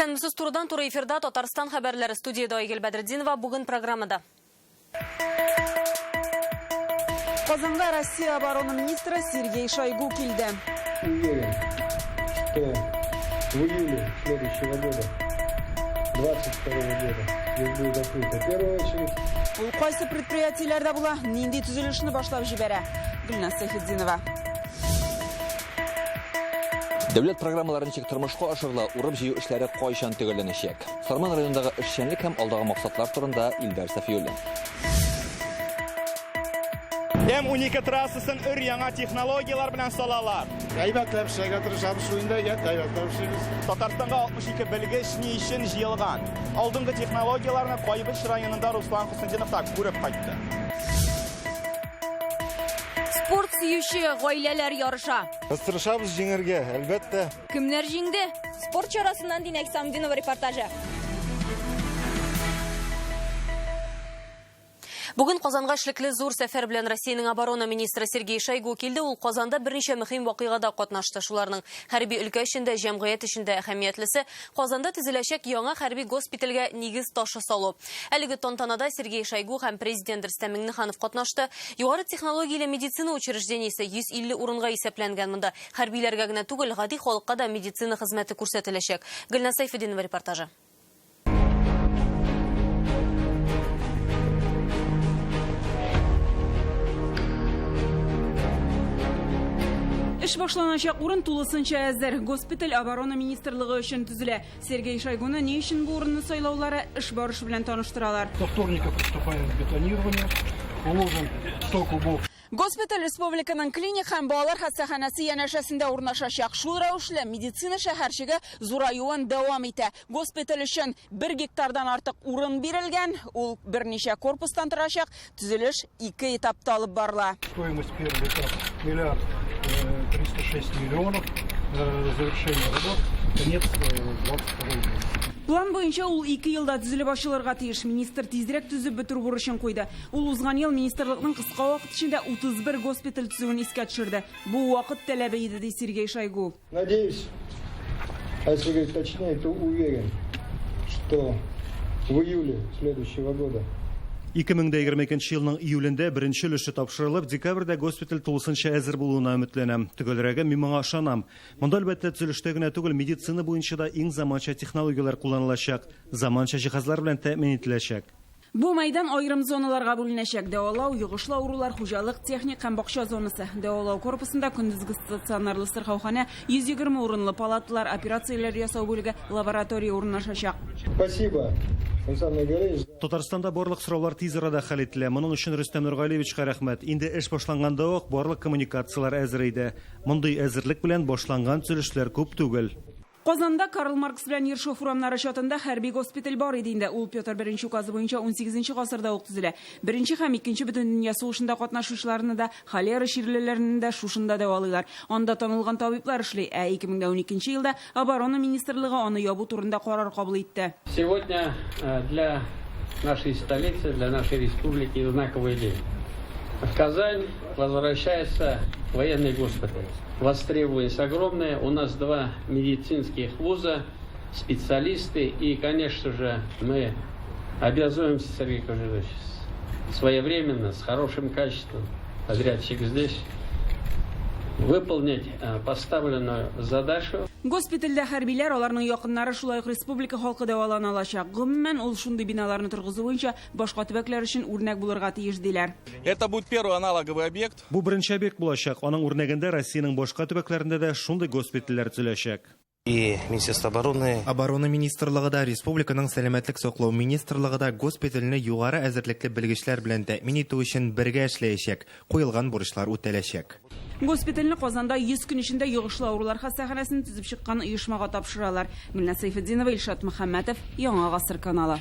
Исәнмесез, турыдан-туры эфирда Татарстан хәбәрләре, студиядә Айгөл Бәдретдинова. Бүген программада. Казанга Россия оборона министры Сергей Шойгу килде. Уверен, что в июле следующего года, 22 года, здесь будет открыта первая очередь. Ул кайсы предприятиеләрдә була, нинди төзелешне башлап җибәрә? Гөлназ Сәйфетдинова. Дәүләт программалары ничек тормышка ашырыла, урып-җыю эшләре кайчан төгәлләнәчәк? Сарман районындагы эшчәнлек һәм алдагы максатлар турында Илдар Сафиуллин. М-12 трассасын өр-яңа технологияләр белән салалар. Әйбәтләп эшләргә тырышабыз шул инде, әйбәтләп эшлибез. Татарстанга 62 белгеч ни өчен җыелган? Алдынгы технологияләрне Кайбыч районында Руслан Хөснетдинов та күреп кайтты. Спорт сөюче гаиләләр ярыша. Без тырышабыз җиңәргә, әлбәттә. Кемнәр җиңде? Спорт чарасыннан Динә Хисамдинова репортажы. Бүген Казанга эшлекле зур сәфәр белән Россиянең оборона министры Сергей Шойгу килде. Ул Казанда берничә мөһим вакыйгада катнашты. Шуларның хәрби өлкә өчен дә, җәмгыять өчен дә әһәмиятлесе Казанда төзеләчәк яңа хәрби госпитальгә нигез ташы салу. Әлеге тантанада Сергей Шойгу һәм президент Рөстәм Миңнеханов катнашты. Югары технологияле медицина учреждениесе 150 урынга исәпләнгән. Монда хәрбиләргә генә түгел, гади халыкка да медицина хезмәте күрсәтеләчәк. Гөлназ Сәйфетдинова репортажы. Эш башланачак урын тулысынча әзер. Госпиталь оборона министрлыгы өчен төзелә. Сергей Шойгуны ни өчен бу урынны сайлаулары, эш барышы белән таныштыралар. Со вторника приступаем к бетонированию. Уложим 100 кубов. Госпиталь республиканың клиник һәм балалар хастаханәсе янәшәсендә урнашачак. Шул рәвешле медицина шәһәрчеге зураюын дәвам итә. Госпиталь өчен 1 гектардан артык урын бирелгән. Ул берничә корпустан торачак. Төзелеш ике этапта алып барыла. Стоимость первого этапа миллиард 306 миллионов. Завершение работ конец 22 года. План буенча ул 2 елда төзелеп ачылырга тиеш. Министр тизрәк төзеп бетерү бурычын куйды. Ул узган ел министрлыкның кыска вакыт эчендә 31 госпиталь төзүен искә төшерде. Бу вакыт таләбе иде, ди Сергей Шойгу. Надеюсь, а если говорить точнее, то уверен, что в июле следующего года 2022 елның июлендә беренче өлеше тапшырылып, декабрьдә госпиталь тулысынча әзер булуына өметләнәм. Төгәлрәге, мин моңа ышанам. Монда, әлбәттә, төзелештә генә түгел, медицина буенча да иң заманча технологияләр кулланылачак, заманча җиһазлар белән тәэмин ителәчәк. Бу мәйдан аерым зоналарга бүленәчәк. Дәвалау, йогышлы авырулар, хуҗалык, техник һәм бакча зонасы. Дәвалау корпусында көндезге стационарлы сырхауханә, 120 урынлы палаталар, операцияләр ясау бүлеге, лаборатория урнашачак. Спасибо. Татарстанда барлык сораулар тиз арада хәл ителә. Моның өчен Рөстәм Нургалиевичка рәхмәт. Инде эш башланганда ук барлык коммуникацияләр әзер иде. Мондый әзерлек белән башланган төзелешләр күп түгел. Казанда Карл Маркс белән Ершов урамнары чатында хәрби госпиталь бар иде инде. Ул Петр I указы буенча 18 гасырда ук төзелә. Беренче һәм икенче бөтендөнья сугышында катнашучыларны да, холера чирлеләрен дә шушында дәвалыйлар. Анда танылган табиблар эшли. Ә 2012 елда оборона министрлыгы аны ябу турында карар кабул итте. Сегодня для нашей столицы, для нашей республики знаковый день. В Казань возвращается военный госпиталь. Востребованность огромная. У нас 2 медицинских вуза, специалисты. И, конечно же, мы обязуемся, Сергей Кужугетович, своевременно, с хорошим качеством, подрядчик здесь, выполнить поставленную задачу. Госпитальдә хәрбиләр, аларның якыннары, шулай ук республика халкы дәвалана алачак. Гомумән, ул шундый биналарны торгызу буенча башка төбәкләр өчен үрнәк булырга тиеш, диләр. Это будет первый аналоговый объект. Бу беренче объект булачак. Аның үрнәгендә Россиянең башка төбәкләрендә дә шундый госпитальләр төзеләчәк. И Министерство обороны. Оборона министрлыгы да, республиканың сәламәтлек саклау министрлыгы да госпитальне югары әзерлекле белгечләр белән тәэмин итү өчен бергә эшләячәк. Куелган бурычлар үтәләчәк. Госпитальне Казанда 100 көн эчендә йогышлы авырулар хастаханәсен төзеп чыккан оешмага тапшыралар. Гөлназ Сәйфетдинова, Илшат Мөхәммәтов, Яңа Гасыр каналы.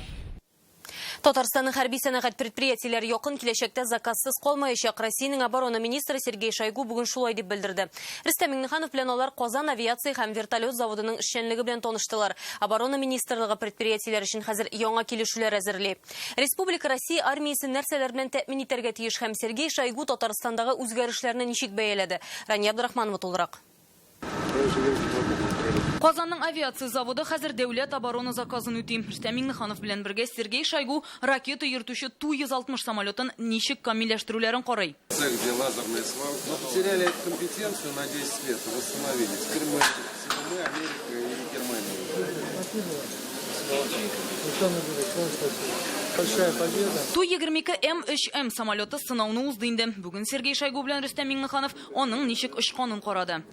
Татарстанның хәрби сәнәгать предприятиеләре якын киләчәктә заказсыз калмаячак. Россиянең оборона министры Сергей Шойгу бүген шулай дип белдерде. Рөстәм Миңнеханов белән алар Казан авиация һәм вертолет заводының эшчәнлеге белән таныштылар. Оборона министрлыгы предприятиеләр өчен хәзер яңа килешүләр әзерли. Республика Россия армиясе нәрсәләр белән тәэмин итәргә тиеш һәм Сергей Шойгу Татарстандагы үзгәрешләрне ничек бәяләде? Рания Абдрахманова тулырак. Казанның авиация заводы хәзер дәүләт оборона заказын үти. Рөстәм Миңнеханов белән бергә Сергей Шойгу ракета йөртүче Ту-160 самолетын ничек камилләштерүләрен карый. Цех, где лазерные свалки. Мы потеряли эту компетенцию на 10 лет и восстановили. Теперь мы, всего мы, Америка и Германия. Большая победа. Ту-22М3М самолеты сынауны узды инде. Бүген Сергей Шойгу белән Рөстәм Миңнеханов аның ничек очканын карады.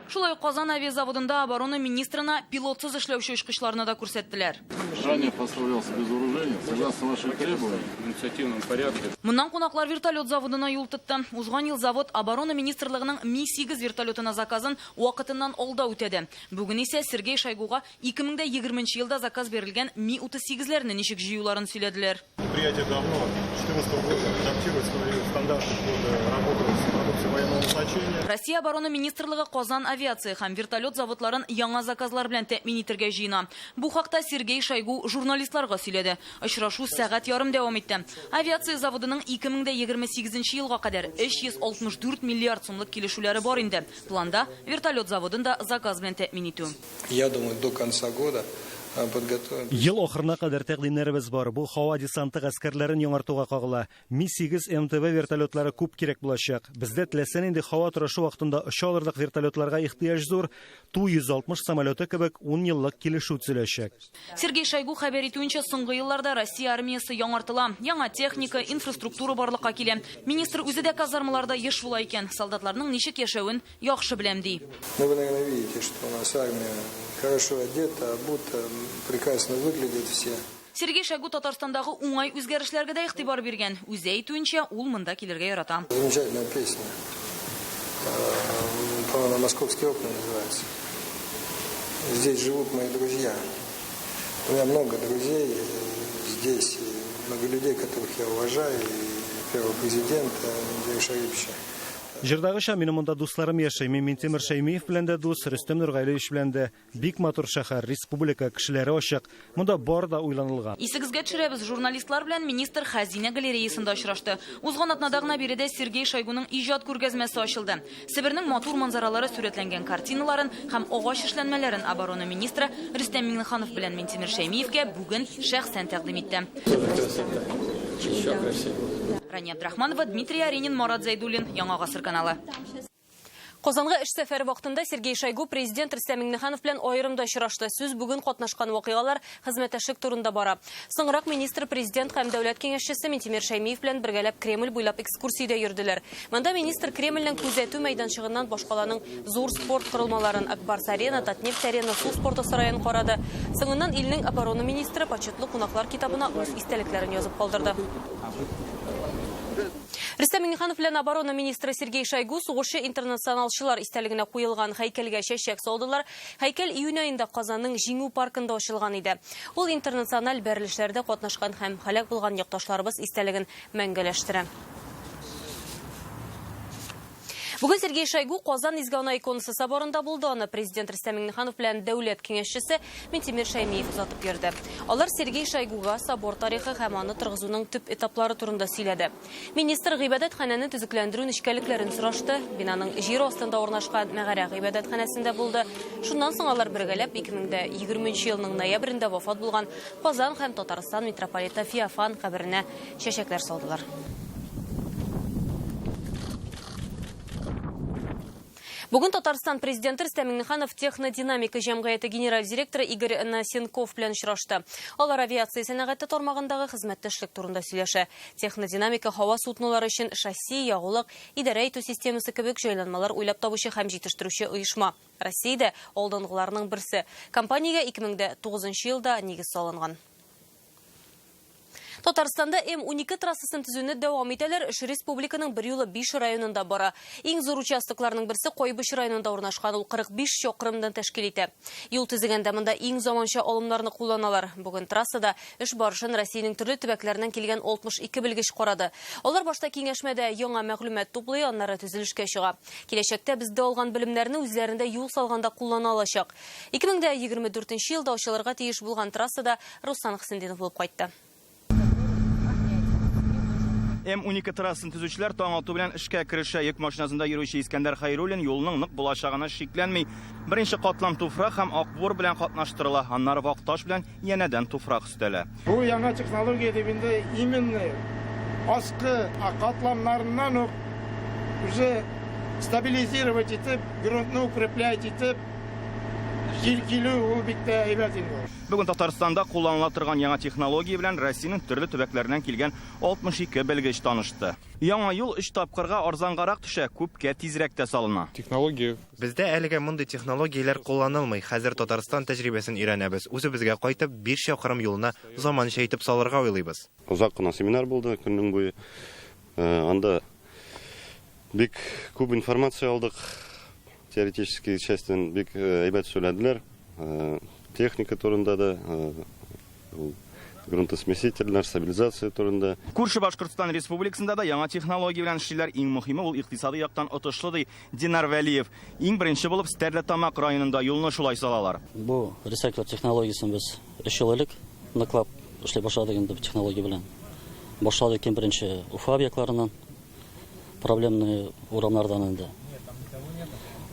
Шулай ук Казан авиазаводында оборона министрына пилотсыз эшләүче очкычларны да күрсәттеләр. Ранее поставлялся без вооружения, согласно вашим требованиям, в инициативном порядке. Моннан кунаклар вертолет заводына юл тотты. Узган ел завод оборона министрлыгының Ми-8 вертолетына заказын вакытыннан алда үтәде. Бүген исә Сергей Шойгуга 2020 елда заказ бирелгән Ми-38-ләрне ничек җыюларын сөйләделәр. Предприятие давно, 2014 года, адаптирует свои стандарты под работу с продукцией военного назначения. Россия оборона министрлыгы Казан авиация һәм вертолет заводларын яңа заказлар белән тәэмин итәргә җыена. Бу хакта Сергей Шойгу журналистларга сөйләде. Очрашу сәгать ярым дәвам итте. Авиация заводының 2028 елга кадәр 364 миллиард сумлык килешүләре бар инде. Планда вертолет заводын да заказ белән тәэмин итү. Я думаю, до конца года подготовим. Ел ахырына кадәр тәкъдимнәребез бар. Бу һава десанты гаскәрләрен яңартуга кагыла. Ми-8 МТВ вертолетлары күп кирәк булачак. Бездә теләсә нинди һава торышы вакытында оча алырлык вертолетларга ихтыяҗ зур. Ту-160 самолеты кебек 10 еллык килешү төзеләчәк. Сергей Шойгу хәбәр итүенчә, соңгы елларда Россия армиясе яңартыла. Яңа техника, инфраструктура барлыкка килә. Министр үзе дә казармаларда еш була икән. Солдатларның ничек яшәвен яхшы беләм ди. Ну, вы, наверное, видите, что у нас армия хорошо одета, обута, прекрасно выглядят все. Сергей Шойгу Татарстандагы уңай үзгәрешләргә дә игътибар биргән. Үзе әйтүенчә, ул монда килергә ярата. Замечательная песня. По-моему, «Московские окна» называется. Здесь живут мои друзья. У меня много друзей здесь, и много людей, которых я уважаю, и первого президента Минтимера Шариповича. Җырдагыча, минем монда дусларым яши. Мин Минтимер Шәймиев белән дә дус, Рөстәм Нургалиевич белән дә. Бик матур шәһәр, республика, кешеләре ачык. Монда бар да уйланылган. Исегезгә төшерәбез, журналистлар белән министр Хәзинә галереясында очрашты. Узган атнада гына биредә Сергей Шойгуның иҗат күргәзмәсе ачылды. Себернең матур манзаралары сурәтләнгән картиналарын һәм агач эшләнмәләрен оборона министры Рөстәм Миңнеханов белән Минтимер Шәймиевкә бүген шәхсән тәкъдим итте. Рания Абдрахманова, Дмитрий Аринин, Марат Зайдуллин, Яңа Гасыр каналы. Казанга эш сәфәре вакытында Сергей Шойгу президент Рөстәм Миңнеханов белән аерым да очрашты. Сүз бүген катнашкан вакыйгалар, хезмәттәшлек турында бара. Соңрак министр, президент һәм дәүләт киңәшчесе Минтимер Шәймиев белән бергәләп Кремль буйлап экскурсиядә йөрделәр. Монда министр Кремльнең күзәтү мәйданчыгыннан башкаланың зур спорт корылмаларын Акбарс арена, Татнефть арена, су спорты сараен карады. Соңыннан илнең оборона министры почетлы кунаклар китабына үз истәлекләрен язып калдырды. Рөстәм Миңнеханов белән оборона министры Сергей Шойгу сугышчы интернационалчылар истәлегенә куелган һәйкәлгә чәчәк салдылар. Һәйкәл июнь аенда Казанның Җиңү паркында ачылган иде. Ул интернациональ бәрелешләрдә катнашкан һәм һәлак булган якташларыбыз истәлеген мәңгеләштерә. Бүген Сергей Шойгу Казан Изге Ана иконасы соборында булды. Аны президент Рөстәм Миңнеханов белән дәүләт киңәшчесе Минтимер Шәймиев озатып йөрде. Алар Сергей Шойгуга собор тарихы һәм аны торгызуның төп этаплары турында сөйләде. Министр гыйбадәтханәне төзекләндерү нечкәлекләрен сорашты. Бинаның җир астында урнашкан мәгарә гыйбадәтханәсендә булды. Шуннан соң алар бергәләп 2020 елның ноябрендә вафат булган Казан һәм Татарстан митрополиты Феофан каберенә чәчәкләр салдылар. Бүген Татарстан президенты Рөстәм Миңнеханов Технодинамика җәмгыяте генераль директоры Игорь Насенков белән очрашты. Алар авиация сәнәгате тармагындагы хезмәттәшлек турында сөйләшә. Технодинамика һава суднолары өчен шасси, ягулык, идарә итү системасы кебек җайланмалар уйлап табучы һәм җитештерүче оешма. Россиядә алдынгыларның берсе. Компаниягә 2009 елда нигез салынган. Татарстанда М12 трассасын төзүне дәвам итәләр. Эш республиканың бер юлы 5 районында бара. Иң зур участокларның берсе Кайбыч районында урнашкан, ул 45 чакрымдан тәшкил итә. Юл төзегәндә монда иң заманча алымнарны кулланалар. Бүген трассада эш барышын Россиянең төрле төбәкләреннән килгән 62 белгеч карады. Алар башта киңәшмәдә яңа мәгълүмат туплый, аннары төзелешкә чыга. Киләчәктә бездә алган белемнәрне үзләрендә юл салганда куллана алачак. 2024 елда ачылырга тиеш булган трассада Руслан Хөсендинов булып кайтты. М12 трассасын төзүчеләр таң ату белән эшкә керешә. Йөк машинасында йөрүче Искәндәр Хәйруллин юлның нык булачагына шикләнми. Беренче катлам туфрак һәм акбур белән катнаштырыла. Аннары вак таш белән янәдән туфрак өстәлә. Бу яңа технология дип инде именно аскы катламнарыннан ук уже стабилизировать итеп, грунтны укреплять итеп, җил килү ул бик тә әйбәт инде. Бүген Татарстанда кулланыла торган яңа технология белән Россиянең төрле төбәкләреннән килгән 62 белгеч танышты. Яңа юл 3 тапкырга арзангарак төшә, күпкә тизрәк тә салына. Технология. Бездә әлегә мондый технологияләр кулланылмый. Хәзер Татарстан тәҗрибәсен өйрәнәбез. Үзебезгә кайтып, 5 чакрым юлны заманча итеп салырга уйлыйбыз. Озак кына семинар булды көннең буе. Анда бик күп информация алдык. Теоретический частьтен бик әйбәт сөйләделәр. Техника турында да, грунтосмесительләр, стабилизация турында. Күрше Башкортстан Республикасында да яңа технология белән эшлиләр. Иң мөһиме ул икътисади яктан отышлы, ди Динар Вәлиев. Иң беренче булып Стәрлетамак районында юлны шулай салалар. Бу ресайклер технологиясен без 3 ел элек ныклап эшли башладык инде технология белән. Башладык иң беренче Уфа объектларыннан, проблемный урамнардан инде.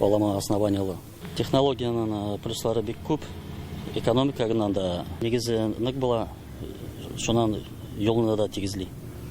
Алама основаниялы. Технологиянең плюслары бик күп. Экономика гынан да нигезе нык була. Шуннан юлны да тигезли,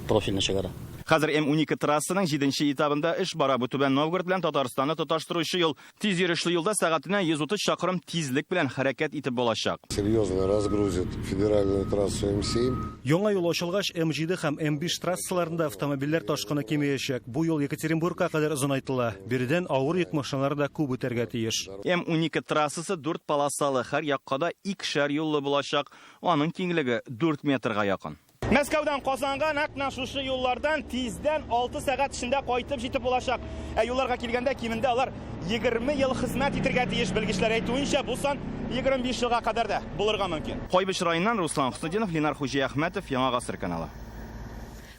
профильне чыгара. Хәзер М12 трассаның 7нче этабында эш бара. Бу Түбән Новгород белән Татарстанны тоташтыручы юл. Тиз йөрешле юлда сәгатенә 130 чакрым тизлек белән хәрәкәт итеп булачак. Серьезно разгрузит федеральную трассу М7. Яңа юл ачылгач, М7 һәм М5 трассаларында автомобильләр ташкыны кимеячәк. Бу юл Екатеринбургка кадәр озынайтыла. Биредән авыр йөк машиналары да күп үтәргә тиеш. М12 трассасы 4 полосалы, һәр якка да икешәр юллы булачак. Аның киңлеге 4 метрга якын. Мәскәүдән Казанга нәкъ менә шушы юллардан тиздән 6 сәгать эчендә кайтып җитеп булачак. Ә юлларга килгәндә кимендә алар 20 ел хезмәт итәргә тиеш. Белгечләр әйтүенчә, бу сан 25 елга кадәр дә булырга мөмкин. Кайбыч районыннан Руслан Хөснетдинов, Ленар Хуҗиәхмәтов, Яңа Гасыр каналы.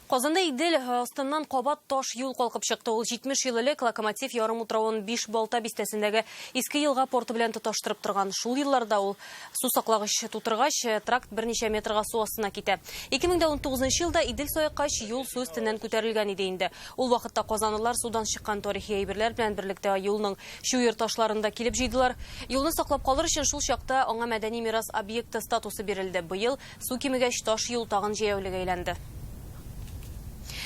Казанда Идел астыннан кабат таш юл калкып чыкты. Ул 70 ел элек Локомотив ярым утравын 5 балта бистәсендәге Иске елга порты белән тоташтырып торган. Шул елларда ул су саклагыч тутыргач, тракт берничә метрга су астына китә. 2019 елда Идел саеккач, юл су өстеннән күтәрелгән иде инде. Ул вакытта казанлылар судан чыккан тарихи әйберләр белән берлектә юлның чуер ташларын да килеп җыйдылар. Юлны саклап калыр өчен шул чакта аңа мәдәни мирас объекты статусы бирелде. Быел су кимегәч, таш юл тагын җәяүлегә әйләнде.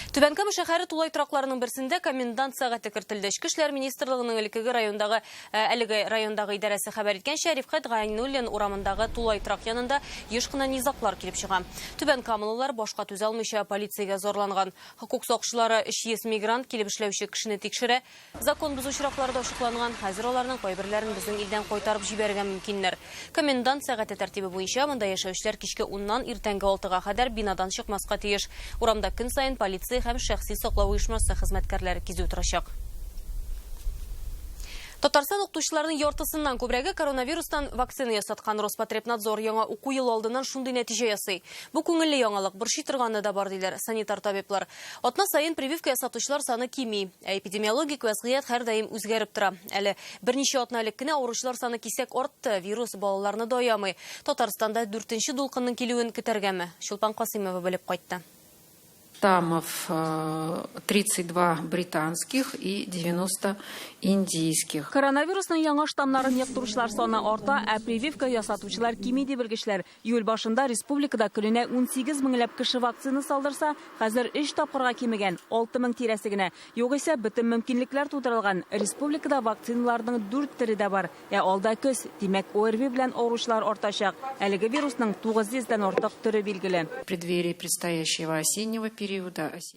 Түбән Кама шәһәре тулай торакларының берсендә комендант сәгате кертелде. Эчке эшләр министрлыгының элеккеге райондагы әлеге райондагы идарәсе хәбәр иткәнчә, Рифкать Гайнуллин урамындагы тулай торак янында еш кына низаглар килеп чыга. Түбән Камалылар башка түзә алмыйча полициягә зарланган. Хокук сакчылары 300 мигрант килеп эшләүче кешене тикшерә. Закон бозу очраклары да ачыкланган. Хәзер аларның кайберләрен безнең илдән кайтарып җибәрергә мөмкиннәр. Комендант сәгате тәртибе буенча монда яшәүчеләр кичке 10-нан иртәнге 6-га кадәр бинадан чыкмаска тиеш. Урамда көн саен полиция һәм шәхси саклау оешмасы хезмәткәрләре кизү торачак. Татарстан укытучыларының яртысыннан күбрәге коронавирустан вакцина ясаткан. Роспотребнадзор яңа уку елы алдыннан шундый нәтиҗә ясый. Бу күңелле яңалык, борчый торганы да бар, диләр санитар табиблар. Атна саен прививка ясатучылар саны кими. Ә эпидемиологик вазгыять һәрдаим үзгәреп тора. Әле берничә атна элек кенә авыручылар саны кисәк артты, вирус балаларны да аямый. Татарстанда 4нче дулкынның килүен көтәргәме? Чулпан Касыймова белеп кайтты. Штаммов 32 британских и 90 индийских. Коронавирусның яңа штаммнарын йоктыручылар саны арта, ә прививка ясатучылар кими ди белгечләр. Июль башында республикада көненә 18 меңләп кеше вакцина салдырса, хәзер 3 тапкырга кимегән, 6 мең тирәсе генә. Югыйсә бөтен мөмкинлекләр тудырылган. Республикада вакциналарның 4 төре дә бар. Ә алда көз, димәк, ОРВИ белән авыручылар артачак. Әлеге вирусның 900дән артык төре билгеле. В преддверии предстоящего осеннего периода.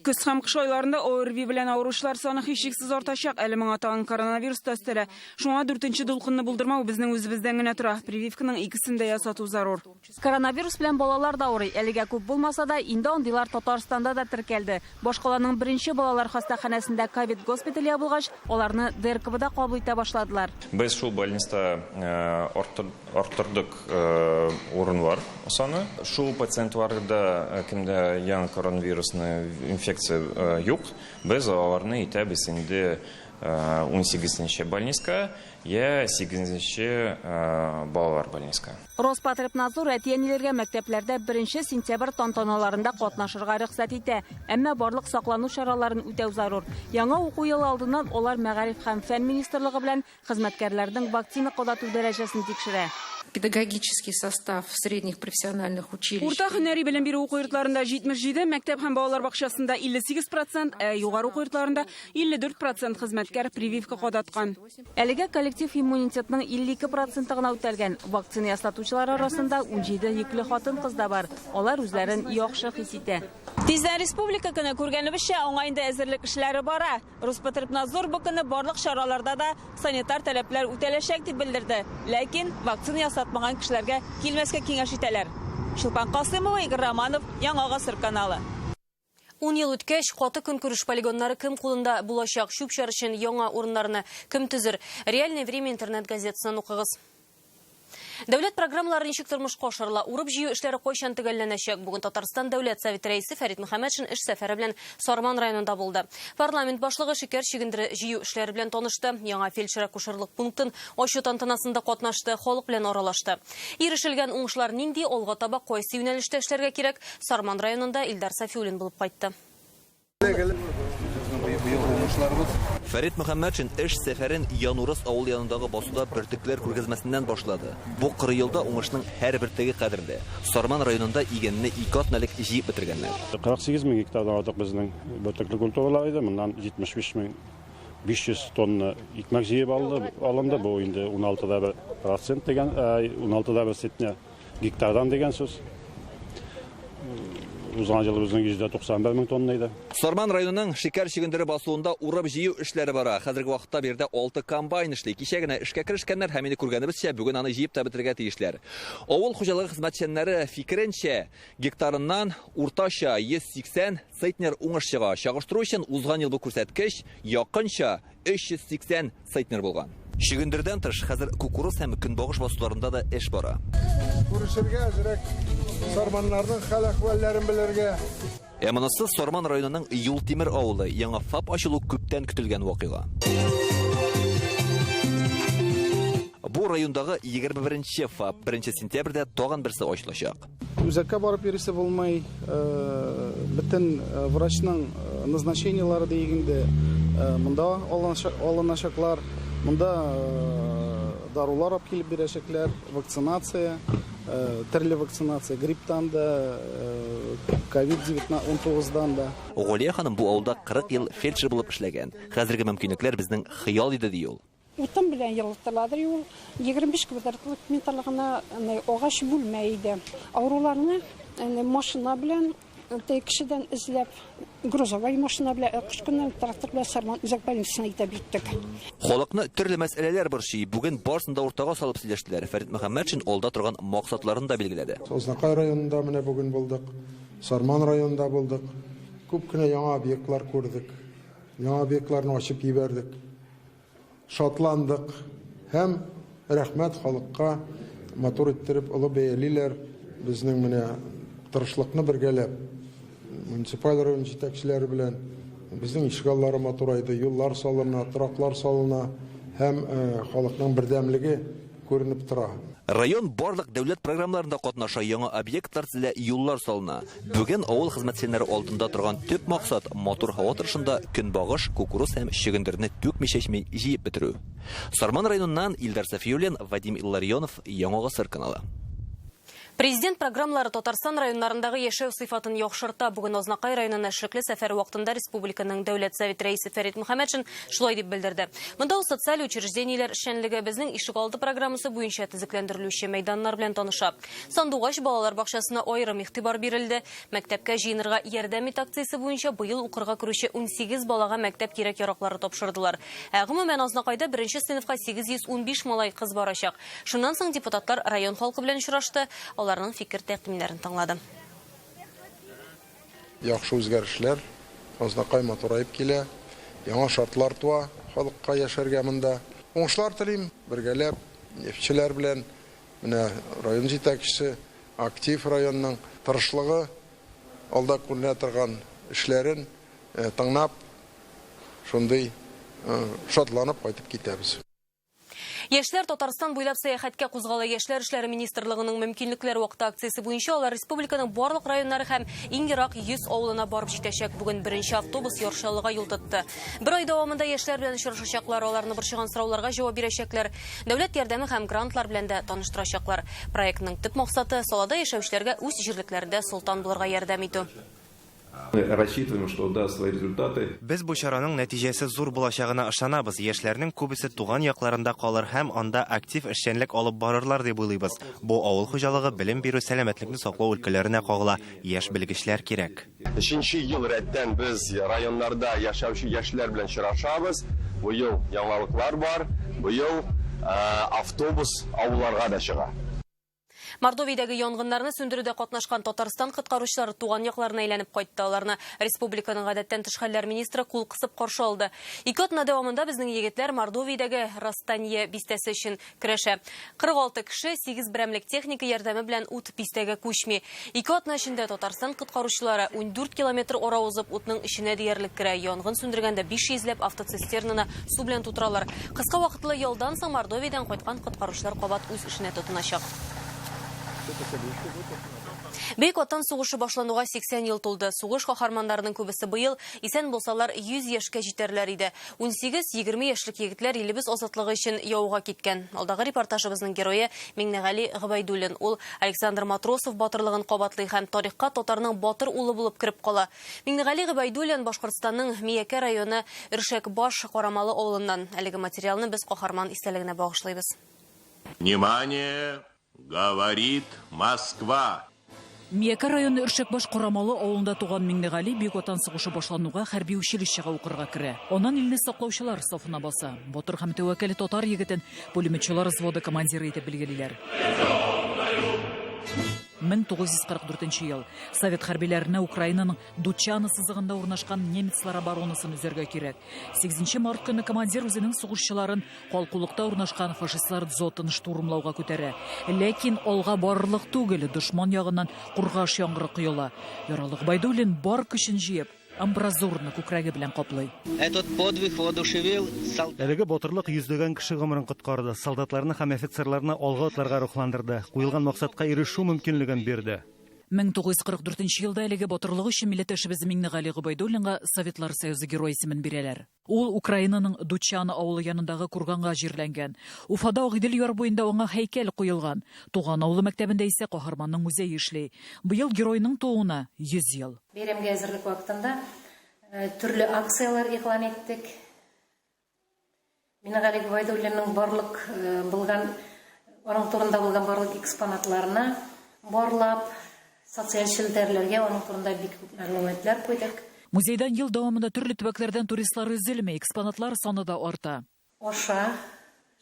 Көз һәм кыш айларында ОРВИ белән авыручылар саны һичшиксез артачак. Әле моңа тагын коронавирус та өстәлә. Шуңа 4нче дулкынны булдырмау безнең үзебездән генә тора. Прививканың икесен дә ясату зарур. Коронавирус белән балалар да авырый. Әлегә күп булмаса да, инде андыйлар Татарстанда да теркәлде. Башкаланың беренче балалар хастаханәсендә ковид госпитале ябылгач, аларны ДРКБда кабул итә башладылар. Без шул больниста арттырдык урынлар саны. Шул пациентларда, кемдә яңа коронавирусны инфекция юк, без аларны итәбез инде 18-нче больниска, я 8-нче балалар больниска. Роспотребнадзор әти-әниләргә мәктәпләрдә 1 сентябрь тантаналарында катнашырга рөхсәт итә. Әмма барлык саклану чараларын үтәү зарур. Яңа уку елы алдыннан алар Мәгариф һәм фән министрлыгы белән хезмәткәрләрнең вакцина кадату дәрәҗәсен тикшерә. Педагогический состав средних профессиональных училищ. Урта һөнәри белем бирү уку йортларында 77, мәктәп һәм балалар бакчасында 58%, ә югары уку йортларында 54% хезмәткәр прививка кадаткан. Әлегә коллектив иммунитетның 52% гына үтәлгән. Вакцина ясатучылар арасында 17 йөкле хатын-кыз да бар. Алар үзләрен яхшы хис итә. Тиздән республика көне күргәнебезчә, аңа инде әзерлек эшләре бара. Роспотребнадзор бу көнне барлык чараларда да санитар таләпләр үтәләчәк дип белдерде. Ләкин вакцина ясатмаган кешеләргә килмәскә киңәш итәләр. Чулпан Касымова, Игорь Романов, Яңа Гасыр каналы. 10 ел үткәч, каты көнкүреш полигоннары кем кулында булачак? Чүп-чар өчен яңа урыннарны кем төзер? Реальное время интернет газетасынан укыгыз. Дәүләт программалары ничек тормышка ашырыла? Урып-җыю эшләре кайчан төгәлләнәчәк? Бүген Татарстан Дәүләт Советы рәисе Фәрит Мөхәммәтшин эш сәфәре белән Сарман районында булды. Парламент башлыгы шикәр чөгендере җыю эшләре белән танышты. Яңа фельдшер-акушерлык пунктын ачу тантанасында катнашты, халык белән аралашты. Ирешелгән уңышлар нинди, алга таба кайсы юнәлештә эшләргә кирәк? Сарман районында Илдар Сафиуллин булып кайтты. Фәрит Мөхәммәтшин эш сәфәрен Янурыс авыл янындагы басуда бөртекләр күргәзмәсеннән башлады. Бу кыры елда уңышның һәр бөртеге кадерле. Сарман районында игенне 2 атналык җыеп бетергәннәр. 48 мең гектардан артык безнең бөртекле культуралар иде. Моннан 75 500 тонна икмәк җыеп алынды. Бу инде 16,1% дигән, 16,1 центнер гектардан дигән сүз. Узган ел безнең 191 мең тонна иде. Сарман районының шикәр чөгендере басуында урып-җыю эшләре бара. Хәзерге вакытта биредә 6 комбайн эшли. Кичә генә эшкә керешкәннәр һәм инде күргәнебезчә, бүген аны җыеп та бетерергә тиешләр. Авыл хуҗалыгы хезмәтчәннәре фикеренчә, гектарыннан уртача 180 центнер уңыш чыга. Чагыштыру өчен узган ел бу күрсәткеч якынча 380 центнер булган. Чөгендердән тыш хәзер кукуруз һәм көнбагыш басуларында да эш бара. Күрешергә әзрәк сарманнарның хәл-әхвәлләрен белергә. Ә монысы Сарман районының Юлтимер авылы. Яңа ФАП ачылу күптән көтелгән вакыйга. Бу райондагы 21 ФАП 1 сентябрьдә тагын берсе ачылачак. Үзәккә барып йөрисе булмый, бөтен врачның назначениелары дигәндә монда алыначаклар, монда дарулар алып килеп бирәчәкләр, вакцинация, төрле вакцинация, грипптан да, ковид 19-дан да. Галия ханым бу авылда 40 ел фельдшер булып эшләгән. Хәзерге мөмкинлекләр безнең хыял иде, ди ул. Утын белән йылытыладыр ул. 25 квадратлык метрлы гына агач бүлмә иде. Авыруларны машина белән кешедән эзләп, грузовой машина белән, кыш көне трактор белән Сарман үзәк больницасына итеп җиттек. Халыкны төрле мәсьәләләр борчый. Бүген барысын да уртага салып сөйләштеләр. Фәрит Мөхәммәтшин алда торган максатларын да билгеләде. Азнакай районында менә бүген булдык, Сарман районында булдык. Күп кенә яңа объектлар күрдек. Яңа объектларны ачып җибәрдек. Шатландык һәм рәхмәт халыкка, матур иттереп олы бәялиләр безнең менә тырышлыкны бергәләп муниципаль район җитәкчеләре белән безнең ишегаллары матурайды, юллар салына, тораклар салына һәм халыкның бердәмлеге күренеп тора. Район барлык дәүләт программаларында катнаша, яңа объектлар төзелә, юллар салына. Бүген авыл хезмәтчәннәре алдында торган төп максат матур һава торышында көнбагыш, кукуруз һәм чөгендерне түкми-чәчми җыеп бетерү. Сарман районыннан Илдар Сафиуллин, Вадим Илларионов, Яңа Гасыр каналы. Президент программалары Татарстан районнарындагы яшәү сыйфатын яхшырта. Бүген Азнакай районына эшлекле сәфәр вакытында республиканың Дәүләт Советы рәисе Фәрит Мөхәммәтшин шулай дип белдерде. Монда ул социаль учреждениеләр эшчәнлеге, безнең ишегалды программасы буенча төзекләндерелүче мәйданнар белән таныша. Сандугач балалар бакчасына аерым игътибар бирелде. Мәктәпкә җыенырга ярдәм ит акциясе буенча быел укырга керүче 18 балага мәктәп кирәк-яраклары тапшырдылар. Ә гомумән Азнакайда беренче сыйныфка 815 малай кыз барачак. Шуннан соң депутатлар район халкы белән очрашты. Аларның фикер тәкъдимнәрен тыңлады. Яхшы үзгәрешләр, Азнакай матураеп килә, яңа шартлар туа халыкка яшәргә монда. Уңышлар телим, бергәләп нефтчеләр белән менә район җитәкчесе, актив районның тырышлыгы, алда күренә торган эшләрен тыңлап, шундый шатланып кайтып китәбез. Яшьләр Татарстан буйлап сәяхәткә кузгала. Яшьләр эшләре министрлыгының мөмкинлекләр вакыты акциясе буенча алар республиканың барлык районнары һәм иң ерак 100 авылына барып җитәчәк. Бүген беренче автобус Яр Чаллыга юл тотты. Бер ай дәвамында яшьләр белән очрашачаклар, аларны борчыган сорауларга җавап бирәчәкләр. Дәүләт ярдәме һәм грантлар белән дә таныштырачаклар. Проектның төп максаты салада яшәүчеләргә үз җирлекләрендә солтан булырга ярдәм итү. Мы рассчитываем, что даст свои результаты. Без бу чараның нәтиҗәсе зур булачагына ышанабыз. Яшьләрнең күбесе туган якларында калыр һәм анда актив эшчәнлек алып барырлар дип уйлыйбыз. Бу авыл хуҗалыгы, белем бирү, сәламәтлекне саклау өлкәләренә кагыла. Яшь белгечләр кирәк. Өченче ел рәттән без районнарда яшәүче яшьләр белән очрашабыз. Быел яңалыклар бар. Быел автобус авылларга да чыга. Мордовиядәге янгыннарны сүндерүдә катнашкан Татарстан коткаручылары туган якларына әйләнеп кайтты. Аларны республиканың гадәттән тыш хәлләр министры кул кысып каршы алды. Ике атна дәвамында безнең егетләр Мордовиядәге Растанье бистәсе өчен көрәшә. 46 кеше 8 берәмлек техника ярдәме белән ут бистәгә күчми. Ике атна эчендә Татарстан коткаручылары 14 километр ара узып утның эченә диярлек керә. Янгын сүндергәндә 500 ләп автоцистернаны су белән тутыралар. Кыска вакытлы ялдан соң Мордовиядән кайткан коткаручылар кабат үз эшенә тотыначак. Бөек Ватан сугышы башлануга 80 ел тулды. Сугыш каһарманнарының күбесе быел исән булсалар 100 яшькә җитәрләр иде. 18-20 яшьлек егетләр илебез азатлыгы өчен яуга киткән. Алдагы репортажыбызның герое Миңнегали Гобәйдуллин. Ул Александр Матросов батырлыгын кабатлый һәм тарихка татарның батыр улы булып кереп кала. Миңнегали Гобәйдуллин Башкортстанның Миякә районы Өршәкбаш Карамалы авылыннан. Әлеге материалны без каһарман истәлегенә багышлыйбыз. Внимание! Говорит Москва. Миякә районы Өршәкбаш Карамалы авылында туган Миңнегали Бөек Ватан сугышы башлануга хәрби училищега укырга керә. Аннан илне саклаучылар сафына баса. Батыр һәм тәвәккәл татар егетен пулеметчылар взводы командиры итеп билгелиләр. 1944 ел. Совет хәрбиләренә Украинаның Дучаны сызыгында урнашкан немецлар оборонасын өзәргә кирәк. 8 март көне командир үзенең сугышчыларын калкулыкта урнашкан фашистлар дзотын штурмлауга күтәрә. Ләкин алга барырлык түгел, дошман ягыннан кургаш яңгыры коела. Яралы Гобәйдуллин бар көчен җыеп, амбразурны күкрәге белән каплый. Этот подвиг воодушевил солдат. Әлеге батырлык йөзләгән кеше гомерен коткарды, солдатларны һәм офицерларны алга атларга рухландырды, куелган максатка ирешү мөмкинлеген бирде. 1944 елда әлеге батырлыгы өчен милләттәшебез Миңнегали Гобәйдуллинга Советлар Союзы герое исемен бирәләр. Ул Украинаның Дучаны авылы янындагы Курганга җирләнгән. Уфада Агыйдел яр буенда аңа һәйкәл куелган. Туган авылы мәктәбендә исә каһарманның музее эшли. Быел геройның тууына 100 ел. Бәйрәмгә әзерлек вакытында төрле акцияләр игълан иттек. Миңнегали Гобәйдуллинның барлык булган, аның турында булган барлык экспонатларны барлап, социаль челтәрләргә аның турында бик күп мәгълүматлар куйдык. Музейдан ел дәвамында төрле төбәкләрдән туристлар өзелми, экспонатлар саны да арта. Аша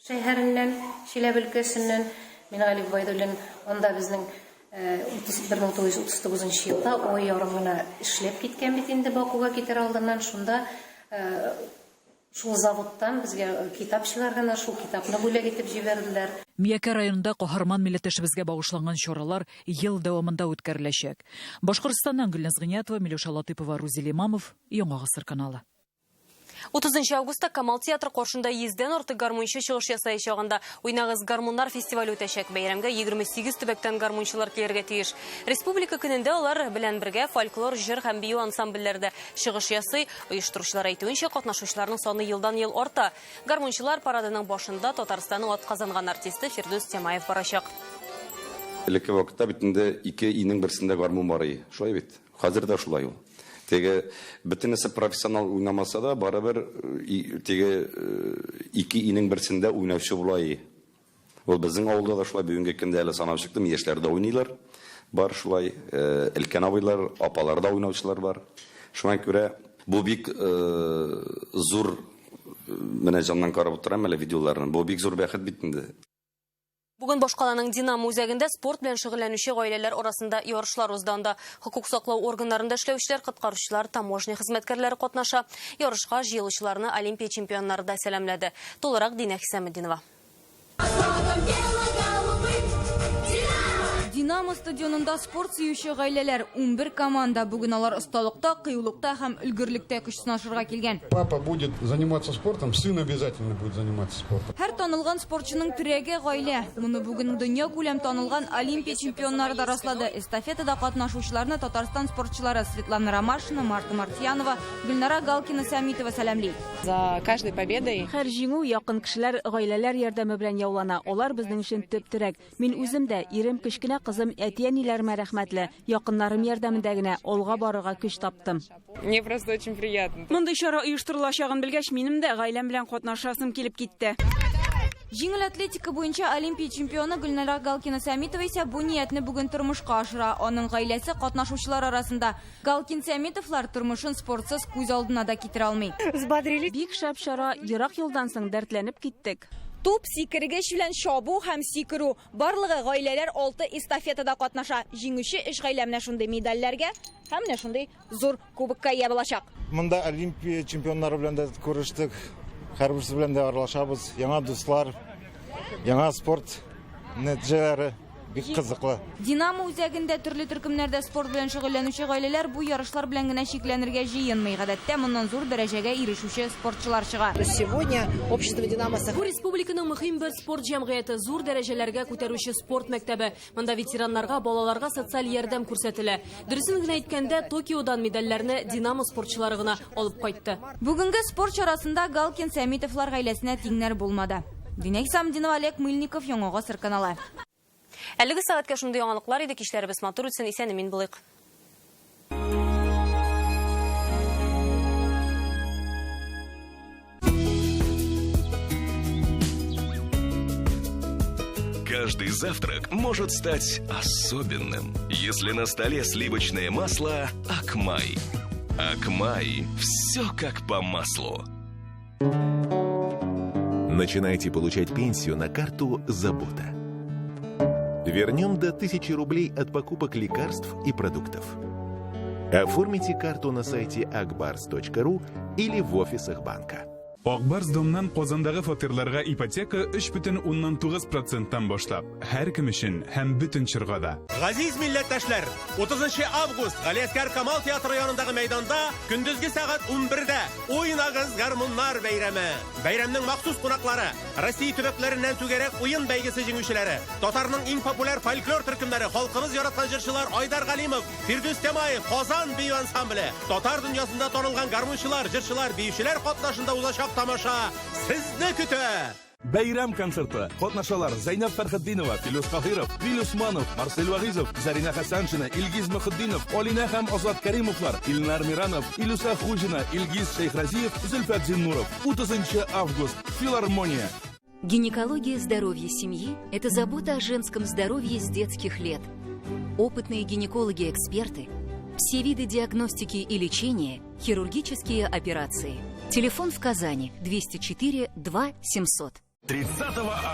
шәһәреннән, Чиләбе өлкәсеннән Миңнегали Гобәйдуллин анда безнең 1939 елда ай ярым гына эшләп киткән бит инде Бакуга китәр алдыннан. Шунда шул заводтан безгә китап чыгарганнар, шул китапны бүләк итеп җибәрделәр. Миякә районында каһарман милләттәшебезгә багышланган чаралар ел дәвамында үткәреләчәк. Башкортстаннан Гөлназ Гыйниятова, Миләүшә Латыпова, Рузил Имамов, Яңа Гасыр каналы. 30 августта Камал театры каршында 100дән артык гармунчы чыгыш ясаячагында Уйнагыз гармуннар фестивале үтәчәк. Бәйрәмгә 28 төбәктән гармунчылар килергә тиеш. Республика көнендә алар белән бергә фольклор, җыр һәм бию ансамбльләре дә чыгыш ясый. Оештыручылар әйтүенчә, катнашучыларның саны елдан-ел арта. Гармунчылар парадының башында Татарстанның атказанган артисты Фирдүс Тямаев барачак. Элекке вакытта бит инде ике инең берсендә гармун бар иде. Шулай бит. Хәзер дә шулай ул. Теге бөтенесе профессионал уйнамаса да, барыбер теге ике инең берсендә уйнаучы була иде. Ул безнең авылда да шулай, бүгенге көндә әле санап чыктым, яшьләр дә уйныйлар. Бар шулай, өлкән абыйлар, апалар да уйнаучылар бар. Шуңа күрә бу бик зур, менә җаннан карап утырам әле видеоларны. Бу бик зур бәхет бит инде. Бүген башкаланың Динамо үзәгендә спорт белән шөгыльләнүче гаиләләр арасында ярышлар узды. Анда хокук саклау органнарында эшләүчеләр, коткаручылар, таможня хезмәткәрләре катнаша. Ярышка җыелучыларны Олимпия чемпионнары да сәламләде. Тулырак Динә Хисаметдинова. Динамо Динамо стадионында спорт сөюче гаиләләр 11 команда. Бүген алар осталыкта, кыюлыкта һәм өлгерлектә көч сынашырга килгән. Папа будет заниматься спортом, сын обязательно будет заниматься спортом. Һәр танылган спортчының терәге гаилә. Моны бүген дөнья күләм танылган Олимпия чемпионнары да раслады. Эстафетада катнашучыларны Татарстан спортчылары Светлана Ромашина, Марта Мартьянова, Гөлнара Галкина Сәмитова сәламли. За каждой победой Һәр җиңү якын кешеләр, гаиләләр ярдәме белән яулана. Алар безнең өчен төп терәк. Мин үзем дә, ирем, кечкенә кызым, әти-әниләремә рәхмәтле. Якыннарым ярдәмендә генә алга барырга көч таптым. Мне просто очень приятно. Мондый чара оештырылачагын белгәч, минем дә гаиләм белән катнашасым килеп китте. Җиңел атлетика буенча Олимпия чемпионы Гөлнара Галкина Сәмитова исә бу ниятне бүген тормышка ашыра. Аның гаиләсе катнашучылар арасында. Галкин Сәмитовлар тормышын спортсыз күз алдына да китерә алмый. Бик шәп чара, ерак юлдан соң дәртләнеп киттек. Туп сикергеч белән чабу һәм сикерү. Барлыгы гаиләләр 6 эстафетада катнаша. Җиңүче өч гаилә менә шундый медальләргә һәм менә шундый зур кубокка ия булачак. Монда Олимпия чемпионнары белән дә күрештек. Һәрберсе белән дә аралашабыз. Яңа дуслар, яңа спорт нәтиҗәләре бик кызыклы. Динамо үзәгендә төрле төркемнәрдә спорт белән шөгыльләнүче гаиләләр бу ярышлар белән генә чикләнергә җыенмый. Гадәттә моннан зур дәрәҗәгә ирешүче спортчылар чыга. Сегодня общество Динамо Бу республиканың мөһим бер спорт җәмгыяте, зур дәрәҗәләргә күтәрүче спорт мәктәбе. Монда ветераннарга, балаларга социаль ярдәм күрсәтелә. Дөресен генә әйткәндә, Токиодан медальләрне Динамо спортчылары гына алып кайтты. Бүгенге спорт чарасында Галкин Сәмитовлар гаиләсенә тиңнәр булмады. Динә Исамдинова, Олег Мыльников, Яңа Гасыр каналы. Әлеге сәгатькә шундый яңалыклар иде. Кичләребез матур үтсен, исән имин булыйк. Каждый завтрак может стать особенным, если на столе сливочное масло Акмай. Акмай – все как по маслу. Начинайте получать пенсию на карту «Забота». Вернем до 1000 рублей от покупок лекарств и продуктов. Оформите карту на сайте akbars.ru или в офисах банка. Ак Барс Домнан Казандагы фатирларга ипотека 3,9 проценттан башлап, һәркем өчен һәм бөтен чорга да. Газиз милләттәшләр, 30 август Галиәсгар Камал театры янындагы мәйданда көндезге сәгать 11дә Уйнагыз гармуннар бәйрәме. Бәйрәмнең махсус кунаклары Россия төбәкләреннән түгәрәк уен бәйгесе җиңүчеләре, татарның иң популяр фольклор төркемнәре, халкыбыз яраткан җырчылар Айдар Галимов, Фирдүс Тямаев, Казан бию ансамбле, татар дөньясында танылган гармунчылар, җырчылар, биючеләр катнашында узачак тамаша сезне көтә! Бәйрәм концерты. Катнашалар Зәйнәб Фәрхетдинова, Филүс Каһиров, Вил Усманов, Марсель Вагизов, Зарина Хәсәншина, Илгиз Мөхетдинов, Алинә һәм Азат Кәримовлар, Илнар Миранов, Илүсә Хуҗина, Илгиз Шәйхразиев, Зөлфәт Зиннуров. 30 август. Филармония. Гинекология здоровья семьи – это забота о женском здоровье с детских лет. Опытные гинекологи-эксперты, все виды диагностики и лечения, хирургические операции. Телефон в Казани 204 2 700. 30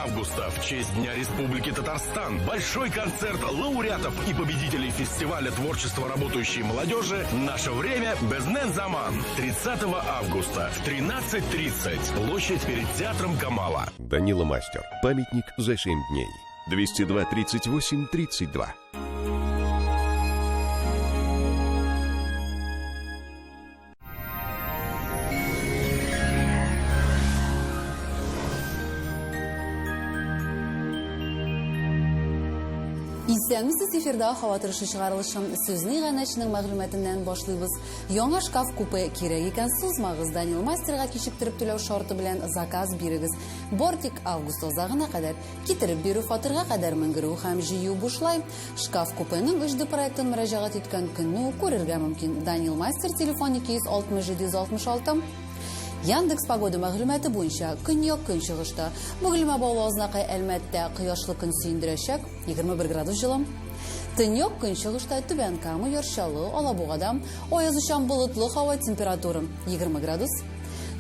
августа в честь Дня Республики Татарстан большой концерт лауреатов и победителей фестиваля творчества работающей молодежи «Наше время Безнен Заман». 30 августа в 13:30. Площадь перед театром Камала. Данила Мастер. Памятник за 7 дней. 202 38 32. Исәнмесез, эфирда һава торышы чыгарылышы. Сүзне иганәченең мәгълүматыннан башлыйбыз. Яңа шкаф купе кирәк икән, сузмагыз. Данил Мастерга кичектереп түләү шарты белән заказ бирегез. Бар тик август азагына кадәр китереп бирү, фатирга кадәр менгерү һәм җыю бушлай. Шкаф купеның 3D проектын мөрәҗәгать иткән көнне үк күрергә мөмкин. Данил Мастер телефон 260 766. Яндекс Погода мәгълүматы буенча көньяк көнчыгышта Бөгелмә, Баулы, Азнакай, Әлмәттә кояшлы көн сөендерәчәк, 21 градус җылы. Төньяк көнчыгышта Түбән Кама, Яр Чаллы, Алабугада аязучан болытлы һава, температура 20 градус.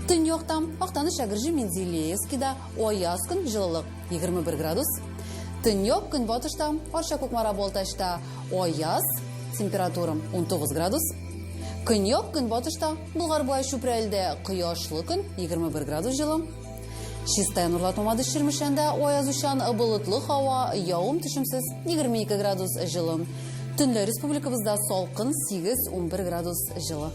Төньякта Актаныш, Әгерҗе, Менделеевскида аяз көн, җылылык 21 градус. Төньяк көнбатышта Арча, Кукмара, Балтачта аяз, температура 19 градус. Көньяк көнбатышта Болгар, Буа, Чүпрәлдә кояшлы көн, 21 градус җылы. Чистай, Нурлат, Мамадыш, Чирмешәндә аязучан болытлы һава, явым-төшемсез, 22 градус җылы. Төнлә республикабызда салкын 8-11 градус җылы.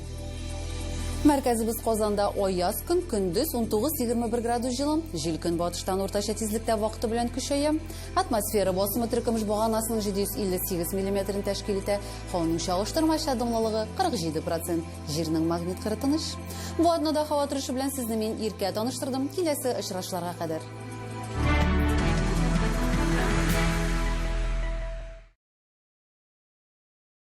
Мәркәзебез Казанда аяз көн, көндез 19-21 градус җылы. Җил көнбатыштан уртача тизлектә вакыты белән көчәя. Атмосфера басымы теркөмеш баганасының 758 миллиметрын тәшкил итә. Һаваның чагыштырмача дымлылыгы 47 процент. Җирнең магнит кыры тыныч. Бу атнада һава торышы белән сезне мин Иркә таныштырдым. Киләсе очрашуларга кадәр.